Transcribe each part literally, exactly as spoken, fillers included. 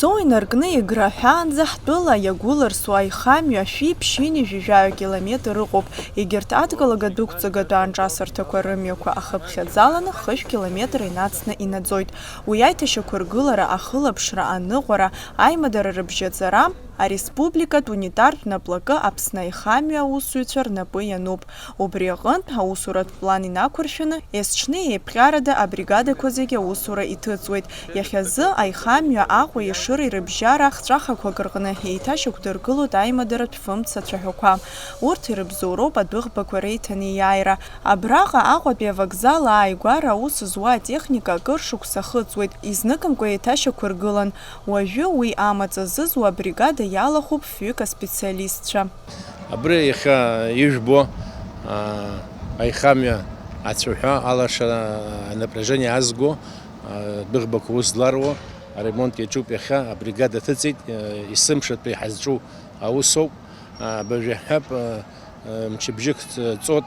Ҵоу инаркны Егра ҳәаанӡа ҳтәыла иагәыларсу аихамҩа шәи ԥшьынҩажәи жәаҩа километр ыҟоуп. Егьырҭ адкылага дәықәҵагатәы анҿасырҭақәа рымҩақәа ахыԥхьаӡаланы хышә километр инацны инаӡоит. Уи аиҭашьақәыргылара, ахылаԥшра, аныҟәара, аимадара рыбжьаҵара, ареспубликатә унитартә наплакы Аԥсны аихамҩа аусзуҩцәа рнапы иануп. Убри аҟынтә, аусуратә план инақәыршәаны, есҽны еиԥҟьарада абригадақәа зегьы аусура иҭыҵуеит. Иахьазы аихамҩа Аҟәеи Ешыреи рыбжьара хҵәахақәак рҟны еиҭашьақәдыргылоит аимадаратә фымца цәаҳәақәа. Урҭ ирыбзоуроуп адәыӷбақәа реиҭанеиааира. Абраҟа Аҟәатәи авокзал ааигәара аус зуа атехника акыр шықәса ахыҵуеит, изныкымкәа еиҭашьақәыргылан. Уажәы уи амаҵ азызуа абригада иалахәуп фҩык аспециалистцәа. Абри иахьа ижәбо, аа, аихамҩа ацәаҳәа, алашара, анапряжение азго, аа, адәыӷбақәа ус зларуа аремонт иаҿуп иахьа, абригада ҭыҵит, аа, есымшатәи ҳазҿу аусоуп. Абыржәы иаҳҳәап, аа, мчыбжьык ҵ-, ҵот,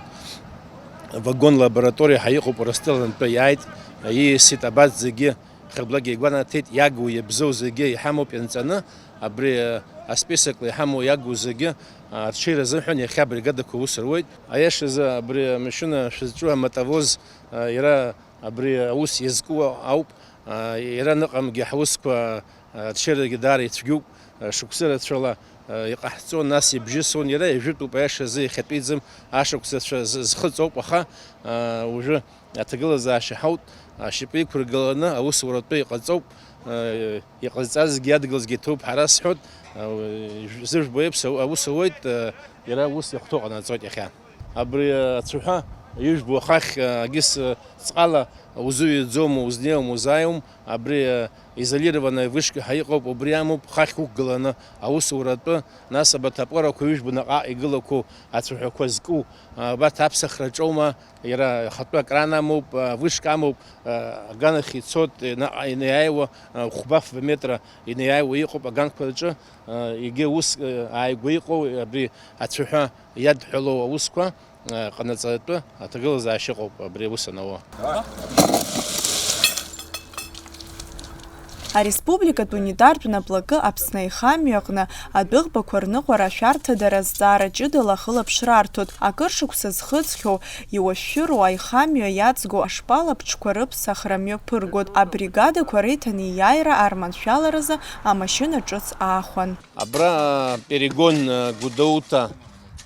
вагон лабораториа ҳәа иҟоуп Урыстәылантәи иааит, ииасит абарҭ зегьы. Хыблак игәанаҭеит, иагу иабзоу зегьы иҳамоуп ианҵаны, абри, а, асписокла иҳамоу иагу зегьы, а, арҽеира азыҳәан иахьа абригадақәа аус руеит. Аиашазы абри амашьына шәызҿу амотовоз, а, иара абри аус иазку ауп, а, иара ныҟамгьы ҳусқәа, а, арҽеирагьы даара ицәгьоуп, а, шықәсы рацәала, а, иҟаҳҵон, нас ибжьысон, иара ижәытәуп аиашазы иахьатәиӡам, ашықәсацәа з-, зхыҵоуп, аха, а, уажәы аҭагылазаашьа ҳауит, ашьапы иқәыргыланы аусуратәы иҟаҵоуп, э, иҟазҵазгьы адгылазгьы ҭоуп ҳәа расҳәоит, э, зыжәбо еиԥш, ау-, аус ауеит, э, иара аус иахәҭоу ҟанаҵоит иахьа. Абри, э, ацәаҳәа ижәбо ахахь, э, агьыс, э, ҵҟала узыҩӡом, узнеиуам, узааиуам, абри, э, изолированная вышка ҳәа иҟоуп, убри амоуп хахь уқәгыланы аусуратәы, нас абарҭ апорақәа ижәбо наҟ-ааҟ игылақәоу ацәаҳәақәа зку, э, абарҭ аԥсахраҿоума, Иара ахатәы акран амоуп, а, вышка амоуп, а, аганахь ицоит, наҟ-, инеиааиуа, а, хәба-фба метра инеиааиуа иҟоуп аганқәа рҿы, а, егьи ус, а, ааигәа иҟоу абри ацәаҳәа иадҳәалоу аусқәа, а, ҟанаҵаратәы аҭагылазаашьа ыҟоуп абри аус анауа. Ареспубликатә унитартә наплакы Аԥсны аихамҩа аҟны адәыӷбақәа рныҟәара ашәарҭадара азҵаара ҷыдала ахылаԥшра арҭоит. Акыр шықәса зхыҵхьоу, иуашәшәыроу аихамҩа иаҵго ашпал аԥҽқәа рыԥсахра мҩаԥыргоит. Абригадақәа реиҭанеиааира арманшәаларазы амашьына ҿыц аахәан. Абра перегон, э, Гәдоуҭа,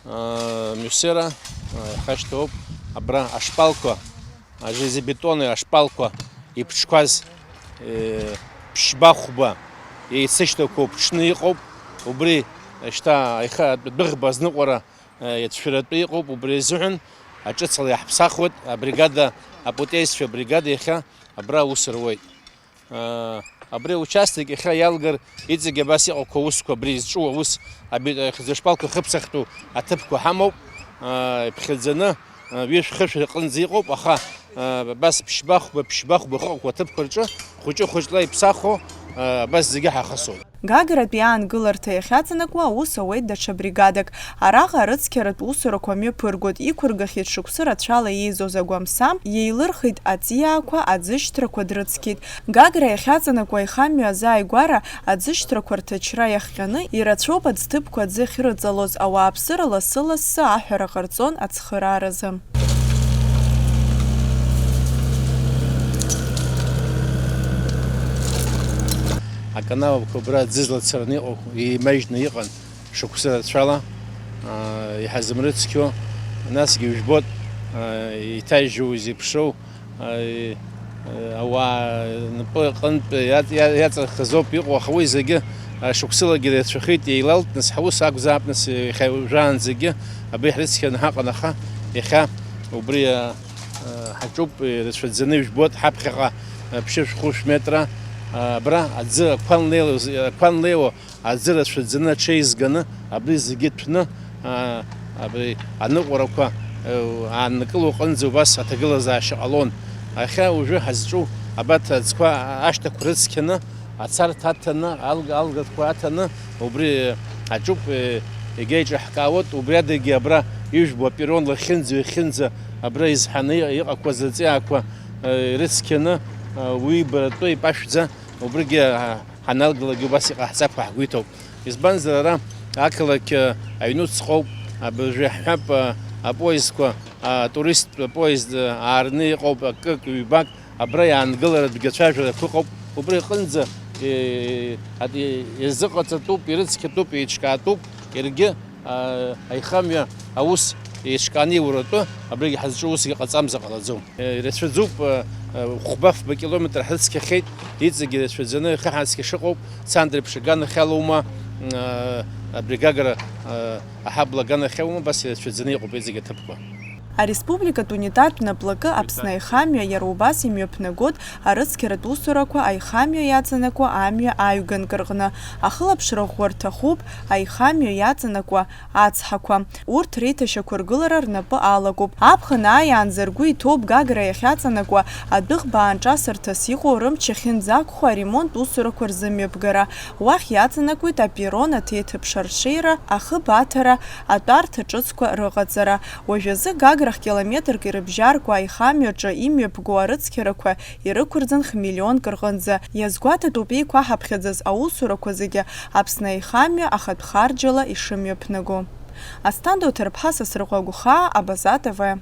э, Мҩсыра, э, ихашьҭоуп. Абра ашпалқәа, ажелезобетонный ашпалқәа иԥҽқәаз, э, ԥшьба-хәба еицышьҭақәоу ԥҽны иҟоуп. Убри шьҭа аиха-, адәыӷба азныҟәара, э, иацәшәаратәы иҟоуп. Убри азыҳәан аҿыцала иаҳԥсахуеит абригада апутеисцәа абригада иахьа абра аус руеит. Абри аучасток иахьа иалгар, иҵегь абас иҟақәоу аусқәа, абри изҿу аус, абитоихӡашпалқәа хыԥсахтәу аҭыԥқәа ҳамоуп, иԥхьаӡаны, ҩышә-хышә рҟынӡа иҟоуп, аха, абас ԥшьба-хәба, ԥшьба-хәба ыҟақәоу аҭыԥқәа рҿы хәыҷы-хәыҷла иԥсахуа, абас зегьы ҳахысуеит. Гагратәи аангыларҭа иахьаҵанакуа аус ауеит даҽа бригадак. Араҟа арыцқьаратә усурақәа мҩаԥыргоит, иқәыргахьеит шықәсы рацәала еизоз агәамсам, иеилырхит аҵиаақәа, аӡышьҭрақәа дрыцқьеит. Гагра иахьаҵанакуа аихамҩа азааигәара аӡышьҭрақәа рҭачра иахҟьаны, ирацәоуп аӡҭыԥқәа аӡы ахьрыҵалоз, ауааԥсыра лассы-лассы аҳәара ҟарҵон ацхырааразы. Аканалқәа абра аӡы злацараны иҟоу еимажьны иҟан шықәсы рацәала, аа, иҳазымрыцқьо, насгьы ижәбоит, аа, иҭажьу, изеиԥшроу, аа, ауаа рнапы аҟынтә иаҵ-, иа-, иаҵырхыз ауп иҟоу, аха уи зегьы, аа, шықәсылагьы ирацәахеит, еилалт, нас ҳаус акәзаап, нас иахьа уажәраанӡагьы абри ҳрыцқьаны ҳаҟан, аха иахьа убри, аа, ҳаҿуп, ирацәаӡаны ижәбоит, ҳаԥхьаҟа, аа, ԥшьышә-хәышә метра, аа, абра аӡы ақәа анлеиуа, ақәа анлеиуа, аӡы рацәаӡаны аҽеизганы, абри зегьы ҭәны, аа, абри аныҟәарақәа, э, ааннакыло аҟынӡа убас аҭагылазаашьа ҟалон. Иахьа уажәы ҳазҿу абарҭ аӡқәа ашҭақәа рыцқьаны, ацарҭа аҭаны, алг-, алгатәқәа аҭаны, убри аҿуп, э, егьа иҿаҳкаауеит, убри адагьы абра ижәбо аперрон лахьынӡа, ҩахьынӡа абра изҳаны иҟақәаз аҵиаақәа, э, ирыцқьаны, э, уи ибаратәы ипашәӡа, убригьы, а, Ҳаналгалакгьы убас иҟаҳҵап ҳәа ҳгәы иҭоуп. Избанзар, ара ақалақь аҩнуҵҟоуп, абыржәы иаҳҳәап, апоездқәа, атуристтә поезд аарны иҟоуп, акык, ҩбак, абра иаангыларатәгьы ацәажәарақәа ыҟоуп. Убри аҟынӡа, е, ат-, е, иазыҟаҵатәуп, ирыцқьатәуп, еиҿкаатәуп, иаргьы, а, аихамҩа аус еиҿкааны иуратәы, абригь ҳазҿу усгьы ҟаҵамзар ҟалаӡом. Ирацәаӡоуп, хәба-фба километр ҳрыцқьахьеит, иҵегьы ирацәаӡаны ихаҳарцқьа шыҟоуп, Цандрыԥшь аганахь алоума, абри Гагра аҳабла аганахь аума, абас ирацәаӡаны иҟоуп иҵегьы аҭыԥқәа. Ареспубликатә унитартә наплакы Аԥсны аихамҩа иара убас имҩаԥнагоит арыцқьаратә усурақәа аихамҩа иаҵанакуа амҩа аҩганк рҟны. Ахылаԥшра ӷәӷәа рҭахуп аихамҩа иаҵанакуа ацҳақәа. Урҭ реиҭашьақәыргылара рнапы алакуп. Аԥхын ааиаанӡа ргәы иҭоуп Гагра иахьаҵанакуа адәыӷба аанҿасырҭас иҟоу рымч ахьынӡақәхо аремонт усурақәа рзымҩаԥгара. Уахь иаҵанакуеит аперрон аҭеиҭыԥш арҽеира, ахыб аҭара, атәарҭа ҿыцқәа рыҟаҵара. Уажәазы Гаграхь километрк ирыбжьаркуа аихамҩаҿы имҩаԥгоу арыцқьарақәа ирықәырӡын хмиллионк рҟынӡа. Иазгәаҭатәуп еиқәаҳаԥхьаӡаз аусурақәа зегьы Аԥсны аихамҩа ахатә харџьала ишымҩаԥнаго. Асҭанда Оҭарԥҳа, Сасрыҟәа Гәхаа, Абаза Т В.